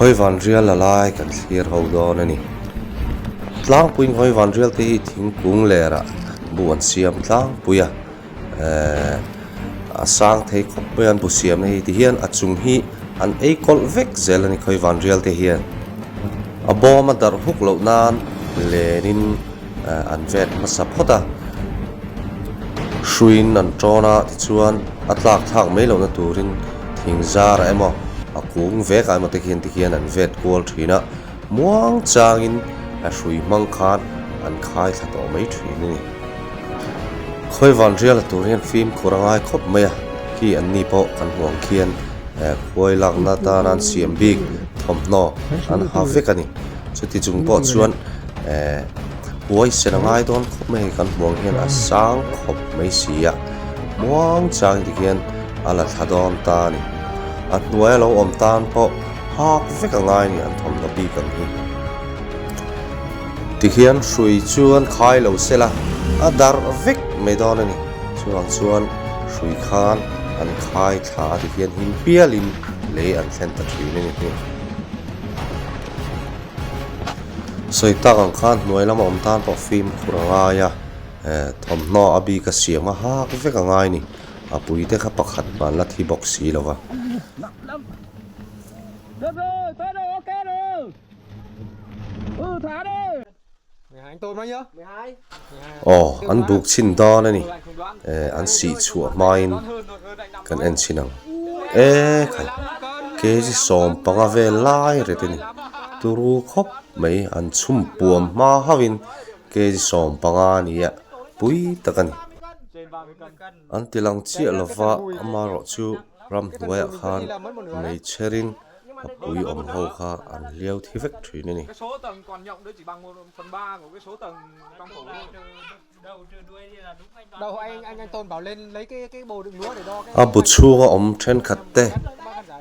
Khawivan rial la lai kan thlir ho dawn a ni. Tlangpuiin khawivan rial te hi thingkung lerah bu an siam tlangpui a, ehh a sang thei khawp mai a an bu siamna hi tihian a chung hi an ei kawlh vek zel a ni khawivan rial te hian. A bawm a darh huk loh nan lenin an vet hmasa phawt a, hruiin an tawn a tichuan a tlak thlak mai lohna turin thing zarah emaw a kung vekah emaw te khian tikhian an vet kual thin a, muang changin a hrui hmang khan an khai thla tawh mai thin a ni. Khawivan riala tur hian fimkhur a ngai khawp mai a, khi an ni pawh kan hmuh ang khian khuai lakna atana an siam bik thawmhnaw an ha vek a ni. Chuti chung pawh chuan eh huai sen a ngai dawn khawp mai hei kan hmuh ang hian a sang khawp mai si a muang chang tikhian a la thla dawn ta a ni a hnuai a lo awm tan pawh hak vek a ngai a ni an thawmhnaw bik ang hi tikhian hrui chuan khai lo se la a darh vek mai dawn a ni chuvang chuan hrui khan an khai thla a tikhian him pialin lei an thlen ta thin a ni. Sawi tak ang khan hnuai lama awm tan pawh fimkhur a ngai a, eh thawmhnaw a bik a siam a hak vek a ngai a ni. A pui te kha pakhat mah an la thi bawk si lo va. Aw an buk chhin dawn a ni. Eh an sih chhuah hmain kan en chhin ang. E khai kg 15 vel lai ret a ni. Turu khawp mai an chhum puam hma hauhin kg 15 a ni a pui tak a ni. An ti lang chiah lova amaherawh chu ramhnuaiah khan meichherin a pui awm ho kha an hliau thi vek thin a ni. A bu chhunga awm thenkhat te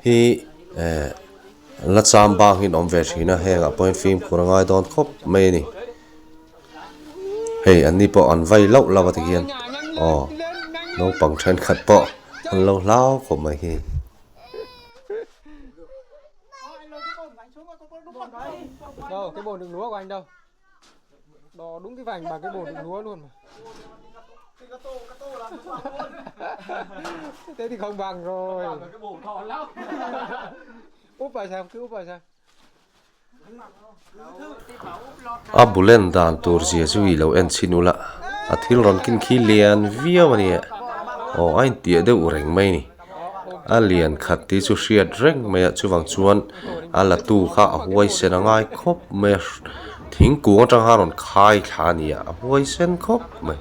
hi eh la cham bang hi an awm ve thin a hengah pawhin fimkhur a ngai dawn khawp mai a ni hei an ni pawh an vai lauh lauh a tikhian aw naupang thenkhat pawh an lo hlau khawp mai hi. Đo đúng cái vành bằng cái bồn đựng lúa luôn mà. Thế thì không bằng rồi. Úp vào xem, cứ úp vào xem. A bulen dan tur zia chu i lo en chhin ula a thil rawn kin khi lian viau a ni e aw a intiah deuh reng mai a ni a lian khat tih chu hriat reng mai a chuvang chuan a la tu kha a huai sen a ngai khawp mai a thingkung atang khan a rawn khai thla a ni a a huai sen khawp mai.